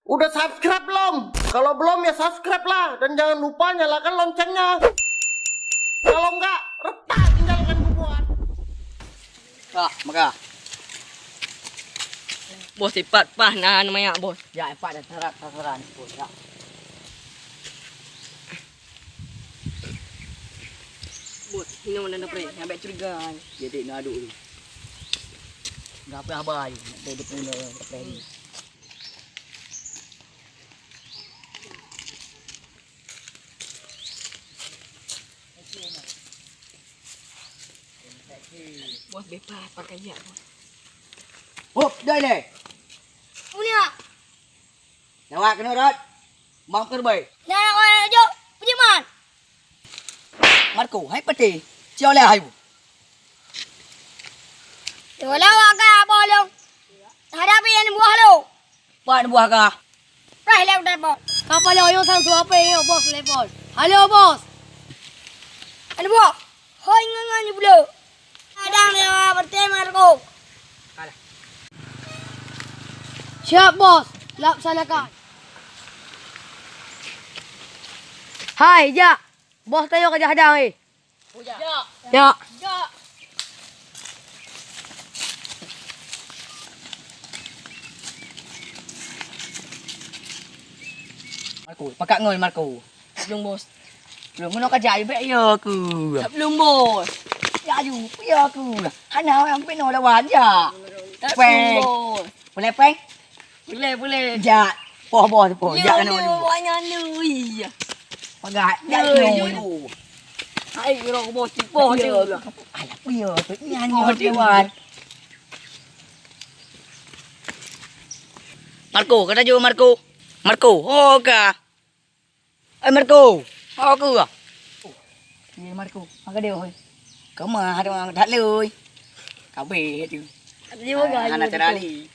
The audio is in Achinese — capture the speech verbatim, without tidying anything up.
Udah subscribe belum? Kalau belum ya subscribe lah dan jangan lupa nyalakan loncengnya. Kalau enggak, retak tinggalkan kuburan. Kak, maka. Bos, sipat pah nahan manyak, Bos. Ya, empat dah sarat sasaran, Bos, ya. Bos, ini mana dah pre? Sampai curiga. Jadi nak aduk ni. Enggak apa haba ni. Nak pre dia punya pre ni. Bos, bebas pakai nyak, Bos. Hop, dai le. Ulia. Jawab kena rot. Bang terbai. Nak nak orang jok. Pergi man. Marco, hai pete. Ciao le hai bu. Yolah, wak ka bolong. Hadapi yang buah lo. Pat buah kah? Preh lewat telepon. Kapal lo yang sang tu apa yang bos telepon? Halo bos. Ada buah. Hoi ngangan ni bulu. Kadang dia bertemu aku. Siap bos. Laksanakan. Hai, jak. Bos tayo kerja hadang eh. Ya. Ya. Marco, pakat ngoi Marco. Belum bos. Belum, meunoe ka jak, bèk ya aku. Belum bos. Ya aju, ya aku. Hana orang pinoe lawan jak. Peng. Boleh peng? Boleh, boleh. Jak. Poh bos, poh. Jak kena aju. Banyak lui. Pagat. Jak kena aju. Hai, rok bos, poh dia. Alah, ya tu. Ni hanya lawan. Marco, kata jauh Marco. Marco, oh ka. Eh Marco, oh aku ah. Ni Marco, maka dia oi. Kama ada orang tak lui. Kabeh tu. Dia orang anak terali.